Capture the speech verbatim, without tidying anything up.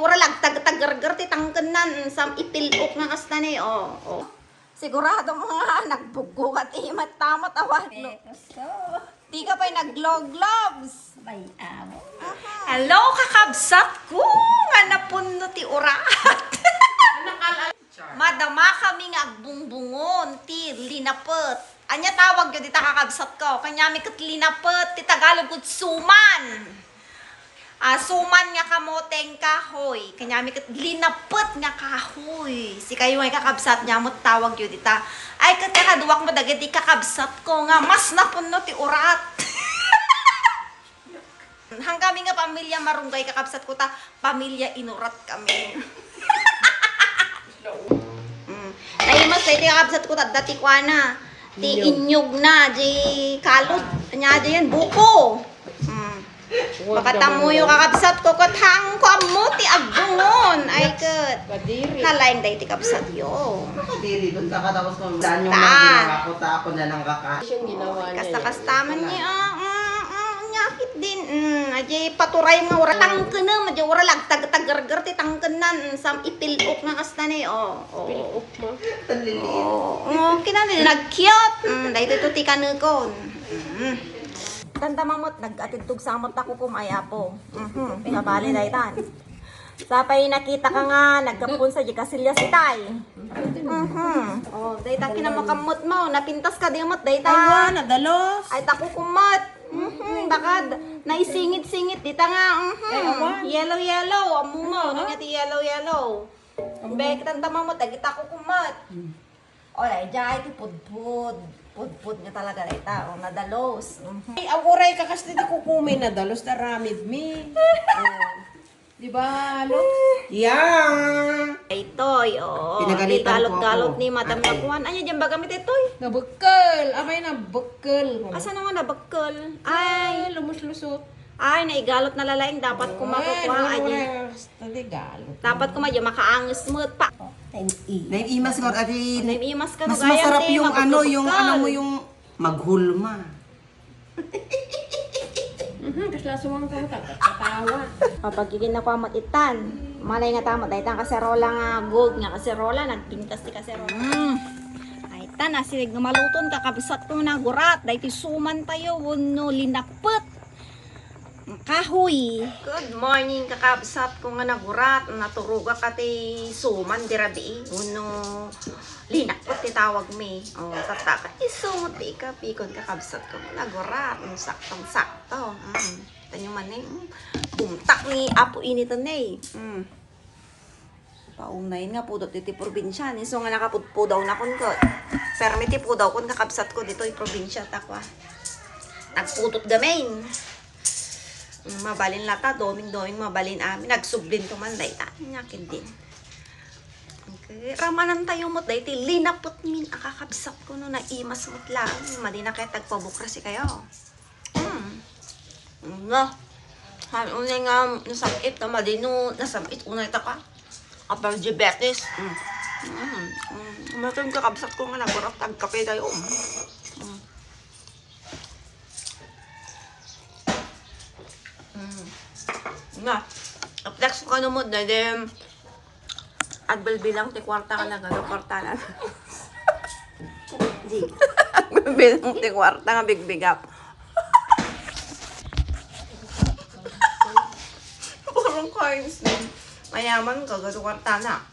Pura lagtagtagargar ti tangkennan, sam ipil-ok nga kasta ni, o, o. Sigurado mo nga, nagbuggukat imat tamot, awan, no? Pekoso. Di ka pa'y nag-glow gloves. Bay, amo. Aha. Hello, kakabsat ko, nga napunno ti urat. Madama kami nga agbungbungon ti linapet. Ania tawag yo dita, kakabsat ko? Kaniami ket linapet, ti Tagalog ket suman. Ah, suman nga kamoteng kahoy. Kaniami ket linapet nga kahoy. Sikayo nga kakabsat, ania met tawag yo dita? Ay, ket kakaduak mo dagiti kakabsat ko nga mas napunno ti urat. Haan kami nga pamilya marunggay, kakabsat ko, ta pamilya inurat kami. Mm. Naimas daytoy, kakabsat ko, tadda ti kuana. Ti inyog. Inyog na, di kalod. Ania di yan? Buko. Mm. Makatamuyo, kakabsat ko, ket haan ko ammo ti agbungon. Ay, ket. Kadiri. Nalaing daytoy kabsat yo. Kadiri, doon ka katapos kung saan yung Ta. Mga ginawa ko, ta ako na lang kaka- Yung ginawa niya. Kasta-kasta man niya, ah, ah, ah, nyakit din. Mm, aji paturay nga ura tangkenem, aji ura lagtagtagargar ti tangkenan, mm, sam ipil-ok nga kasta ni, o, o. Ipil-ok mo? Tan liliit. O, o, kinani, nagkiyot. Mm, daytoy to ti kanekon. Mm. Tanta mamot, nag-atidtog samot ta kukum ay apo. Mhm, sabali daytan. Sapay nakita ka nga, nagkapon sa di kasilyas itay. Mhm. O, dayta kinamakammot mo, napintas ka di met, dayta. Ay, wa, nadalos. Ay, ta kukum met. Mhm, baka d-, naisingit-singit, dita nga, mhm. Ay, awan. Yellow, yellow, ammo mo, Oo. Nga ti yellow, yellow. Awan. Be, kitanta mamot, dagita kukum met. Hmm. O, ay, diay ti pudpud. Pudpud nga talaga dayta. O, nadalos. Mhm. Ay, ang uray ka, kasta ti kukumay nadalos, taramid mi. O. Di ba, Lo? Yeah. Ay, Toy, o. Pinagalitan ko ako. Igalot-galot ni Madam Ate. Nakuan. Anya, diyan baga mi, Toy? Nabekkel. Amay, nabekkel. Asa na nga nabekkel? Ay. Ay, lumuslusot. Ay, naigalot na lalaing. Dapat kumakukuha, ay, adi. Ay, wala, wala. Dapat kumadya, makaanges met pa. Naimas ko, adi. Naimas ka, no, mas masarap yung ano, yung, ano mo, yung maghulma. Mhm, kasla sumang ko, tagkatawa. Kapag kikinakuha met itan, malay nga tama, daytan kaserola nga gold nga kaserola, nagpintas ti kaserola. Mm. Ay, tan, asirig nga maluton, kakabsat ko nagurat, daytoy suman tayo, wenno linapet. Kahoy. Good morning, kakabsat ko nga nagurat. Naturogak a ti suman di rabii. Wenno linapet ti tawag mi. O, tattaka. Isungot ti ikapikon, kakabsat ko nga nagurat. Mm, saktong-sakto. Mm. Tanyo man, eh. Mm. Bumtak ni Apo Init, eh. Mm. Paunay nga pudot ditoy probinsia, ni isu nga nakapudpudaw na kun ko. Permi ti pudaw kun kakabsat ko ditoy probinsia, ta kua. Nagpudot gamin. Mm, mabalin lata, doming-doming mabalin amin. Nagsublin to man, dayta. Nyakin din. Okay. Ramanan tayo met, dayta. Linapet min, a kakabsat ko no, naimas met lang. Madi na kaya tagpabukra si kayo. Mm. Nga. Han, unay nga nasam-it na madi no, nasam-it unay ta ka. Apay diabetes. Mm. Mm. Mm. Umatun ka, kabsat ko nga nagurat, tagkape tayo. Mm. Mm. Mm. Nga. Aplex ko kano mo, dahil Agbilbilang ti kuarta nga nagado kuarta na. Di. Agbilbilang ti kuarta nga bigbigak. Purong coins din. Mayaman ka, gado kuarta na.